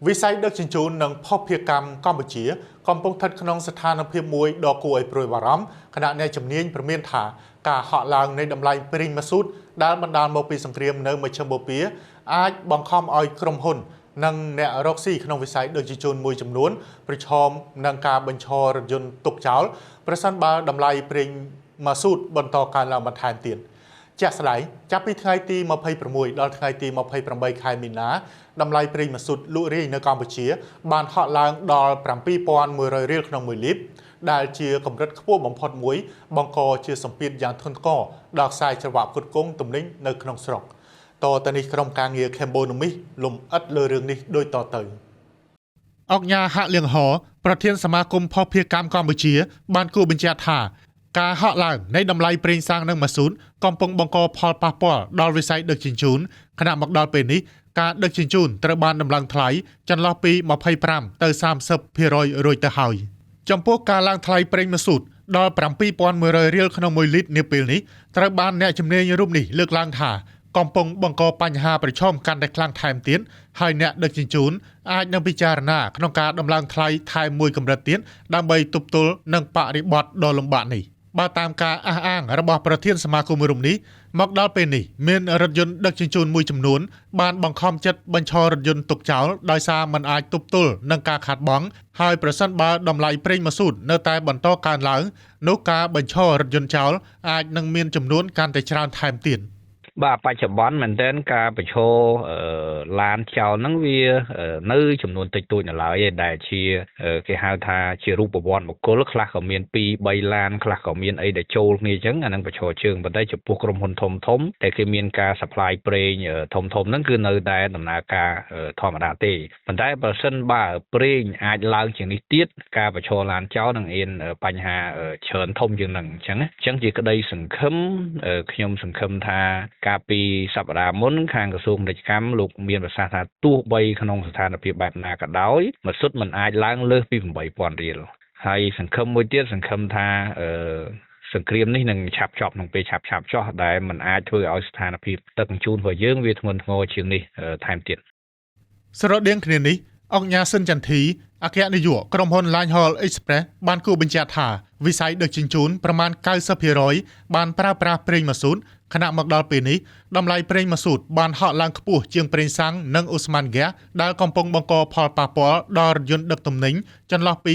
វិស័យដឹកជញ្ជូននិងភស្តុភារកម្មកម្ពុជាកំពុងស្ថិតក្នុងស្ថានភាពមួយដ៏គួរឲ្យព្រួយបារម្ភខណៈអ្នកជំនាញព្រមានថាការហក់ឡើងនៃតម្លៃប្រេងម៉ាស៊ូតដែលបណ្ដាលមកពីសង្គ្រាមនៅមជ្ឈិមបូព៌ាអាចបង្ខំឲ្យក្រុមហ៊ុននិងអ្នករកស៊ីក្នុងវិស័យដឹកជញ្ជូនមួយចំនួនប្រឈមនឹងការបញ្ឈររថយន្តទុកចោលប្រសិនបើតម្លៃប្រេងម៉ាស៊ូតបន្តកើនឡើងបន្ថែមទៀត។ ជាក់ស្ដែងចាប់ពីថ្ងៃទី26ដល់ថ្ងៃទី28ខែមីនាតម្លៃប្រេងម៉ាស៊ូតលក់រាយនៅកម្ពុជា បានហក់ឡើងដល់7100រៀលក្នុង1លីត្រដែលជាកម្រិតខ្ពស់បំផុតមួយ បង្កជាសម្ពាធយ៉ាងធ្ងន់ធ្ងរដល់ខ្សែច្រវាក់ផ្គត់ផ្គង់ទំនិញនៅក្នុងស្រុកតទៅនេះក្រុមការងារ Cambonomics លំអិតលើរឿងនេះដូចតទៅអង្គញាហាក់លៀងហប្រធានសមាគមភស្តុភារកម្មកម្ពុជា បានគូបញ្ជាក់ថាការហក់ឡើងនៃតម្លៃប្រេងសាំងនិងម៉ាស៊ូតកំពុងបង្កផលប៉ះពាល់ដល់វិស័យដឹកជញ្ជូនខណៈមកដល់ពេលនេះការដឹកជញ្ជូនត្រូវបានដំឡើងថ្លៃចន្លោះពី25ទៅ30%រួចទៅហើយចំពោះការឡើងថ្លៃប្រេងម៉ាស៊ូតដល់7100រៀលក្នុង1លីត្រនាពេលនេះត្រូវបានអ្នកជំនាញរូបនេះលើកឡើងថាកំពុងបង្កបញ្ហាប្រឈមកាន់តែខ្លាំងថែមទៀតហើយអ្នកដឹកជញ្ជូនអាចនឹងពិចារណាក្នុងការដំឡើងថ្លៃថែមមួយកម្រិតទៀតដើម្បីទប់ទល់នឹងបរិបទដ៏លំបាកនេះបើតាមការអះអាងរបស់ប្រធានសមាគមរូបនេះមកដល់ពេលនេះមានរថយន្តដឹកជញ្ជូនមួយចំនួនបានបង្ខំចិត្តបញ្ឈររថយន្តទុកចោលដោយសារមិនអាចទប់ទល់នឹងការខាតបង់ហើយប្រសិនបើតម្លៃប្រេងម៉ាស៊ូតនៅតែបន្តកើនឡើងនោះការបញ្ឈររថយន្តចោលអាចនឹងមានចំនួនកាន់តែច្រើនថែមទៀត។ បាទបច្ចុប្បន្នមែនទែនការបញ្ឈរឡានចោលហ្នឹងវានៅចំនួនតិចតួចនៅឡើយឯដែលជាគេហៅថាជារូបវន្តបុគ្គលខ្លះក៏មាន2 3ឡានខ្លះក៏មានអីដែលចូលគ្នាអញ្ចឹងអាហ្នឹងបញ្ឈរជើងប៉ុន្តែចំពោះក្រុមហ៊ុនធំធំតែគេមានការ supply ប្រេងធំធំហ្នឹងគឺនៅតែដំណើរការធម្មតាទេប៉ុន្តែបើសិនបើប្រេងអាចឡើងជាងនេះទៀតការបញ្ឈរឡានចោលនឹងមានបញ្ហាច្រើនធំជាងហ្នឹងអញ្ចឹងអញ្ចឹងជាក្តីសង្ឃឹមខ្ញុំសង្ឃឹមថាកាលពីសប្តាហ៍មុនខាងក្រសួងពាណិជ្ជកម្មលោកមានប្រសាសន៍ថាទោះបីក្នុងស្ថានភាពបែបណាក៏ដោយម៉ាស៊ូតមិនអាចឡើងលើសពី8000រៀលហើយសង្ឃឹមមួយទៀតសង្ឃឹមថាអឺសង្គ្រាមនេះនឹងឆាប់ចប់ក្នុងពេលឆាប់ឆាប់ចោះដែលมันអាចធ្វើឲ្យស្ថានភាពទឹកជញ្ជូនរបស់យើងវាធ្ងន់ធ្ងរជាងនេះថែមទៀត ស្រដៀងគ្នានេះអង្គញាសិនចន្ទធីអគ្គនាយកក្រុមហ៊ុន Line Haul Express បានគូបញ្ជាក់ថាវិស័យដឹកជញ្ជូនប្រមាណ90%បានប្រើប្រាស់ប្រេងម៉ាស៊ូតខណៈមកដល់ពេលនេះតម្លៃប្រេងម៉ាស៊ូតបានហក់ឡើងខ្ពស់ជាងប្រេងសាំងនិងឧស្ម័នហ្គាសដែលកំពុងបង្កផលប៉ះពាល់ដល់រថយន្តដឹកទំនិញចន្លោះពី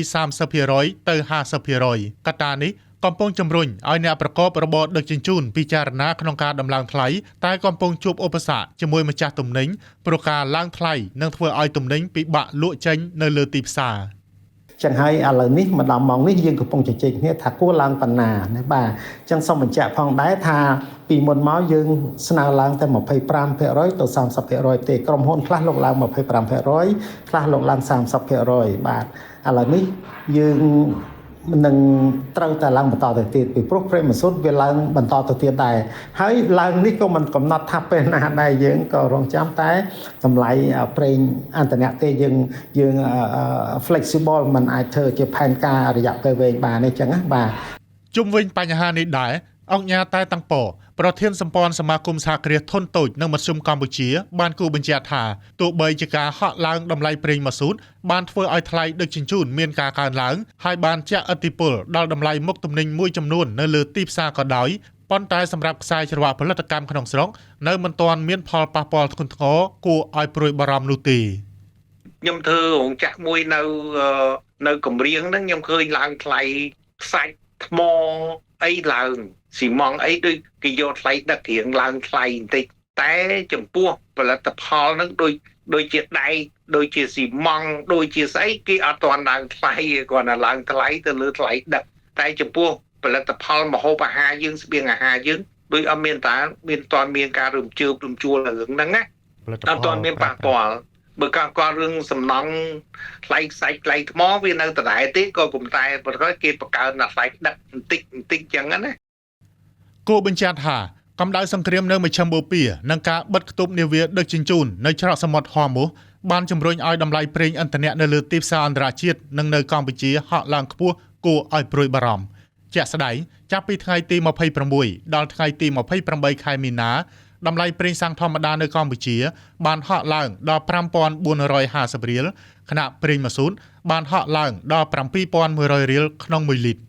30%ទៅ50%កត្តានេះកំពុងជំរុញឲ្យអ្នកប្រកបរបរដឹកជញ្ជូនពិចារណាក្នុងការដំឡើងថ្លៃតែកំពុងជួបឧបសគ្គជាមួយម្ចាស់ទំនិញព្រោះការឡើងថ្លៃនឹងធ្វើឲ្យទំនិញពិបាកលក់ចេញនៅលើទីផ្សារ។ ចឹងហើយឥឡូវនេះមកដល់ម៉ោងនេះយើងកំពុងជជែកគ្នាថាគួរឡើងប៉ុណ្ណាណាបាទចឹងសូមបញ្ជាក់ផងដែរថាពីមុនមកយើងស្នើឡើងតែ25%ទៅ30%ទេក្រុមហ៊ុនខ្លះលោកឡើង25%ខ្លះលោកឡើង30%បាទឥឡូវនេះយើងនឹងត្រូវតែឡើងបន្តទៅទៀតពីព្រោះប្រេងម៉ាស៊ូតវាឡើងបន្តទៅទៀតដែរហើយឡើងនេះក៏មិនកំណត់ថាពេលណាដែរយើងក៏រងចាំតែតម្លៃប្រេងអន្តរជាតិទេយើងយើង flexible มันអាចធ្វើជាផែនការរយៈពេលវែងបានទេចឹងណាបាទ ជុំវិញបញ្ហានេះដែរអង្គញាតែតាំងប៉ប្រធានសម្ព័ន្ធសមាគមសហគ្រាសធុនតូចនិងមធ្យមកម្ពុជា បានគូបញ្ជាក់ថាទោះបីជាការហក់ឡើងតម្លៃប្រេងម៉ាស៊ូតបានធ្វើឲ្យថ្លៃដឹកជញ្ជូនមានការកើនឡើងហើយបានជះឥទ្ធិពលដល់តម្លៃមុខទំនិញមួយចំនួននៅលើទីផ្សារក៏ដោយប៉ុន្តែសម្រាប់ខ្សែច្រវាក់ផលិតកម្មក្នុងស្រុកនៅមិនទាន់មានផលប៉ះពាល់ធ្ងន់ធ្ងរគួរឲ្យព្រួយបារម្ភនោះទេ ខ្ញុំធ្វើរោងចក្រមួយនៅនៅកំរៀងហ្នឹងខ្ញុំឃើញឡើងថ្លៃខ្សាច់ថ្មអីឡើងស៊ីម៉ង់អីដូចគេយកថ្លៃដឹករៀងឡើងថ្លៃបន្តិចតែចំពោះផលិតផលហ្នឹងដូចដូចជាដែកដូចជាស៊ីម៉ង់ដូចជាស្អីគេអត់ទាន់ឡើងថ្លៃគ្រាន់តែឡើងថ្លៃទៅលើថ្លៃដឹកតែចំពោះផលិតផលម្ហូបអាហារយើងស្បៀងអាហារយើងដូចអត់មានតាមានតន់មានការរំជើបរំជួលរឿងហ្នឹងណាអត់ទាន់មានប៉ះពាល់បើកករឿងសំណង់ថ្លៃខ្សាច់ថ្លៃថ្មវានៅដដែលទេក៏គុំតែប៉ុន្តែគេបង្កើនដល់ថ្លៃដឹកបន្តិចបន្តិចចឹងណា គួរបញ្ជាក់ថាកម្ដៅសង្គ្រាមនៅមជ្ឈិមបូព៌ានិងការបិទខ្ទប់នាវាដឹកជញ្ជូននៅច្រកសមុទ្រហ័រមូសបានជំរុញឲ្យតម្លៃប្រេងឥន្ធនៈនៅលើទីផ្សារអន្តរជាតិនិងនៅកម្ពុជាហក់ឡើងខ្ពស់គួរឲ្យព្រួយបារម្ភជាក់ស្ដែងចាប់ពីថ្ងៃទី26ដល់ថ្ងៃទី28ខែមីនា តម្លៃប្រេងសាំងធម្មតានៅកម្ពុជា បានហក់ឡើងដល់5450រៀលខណៈប្រេងម៉ាស៊ូតបានហក់ឡើងដល់7100រៀលក្នុង1លីត្រ។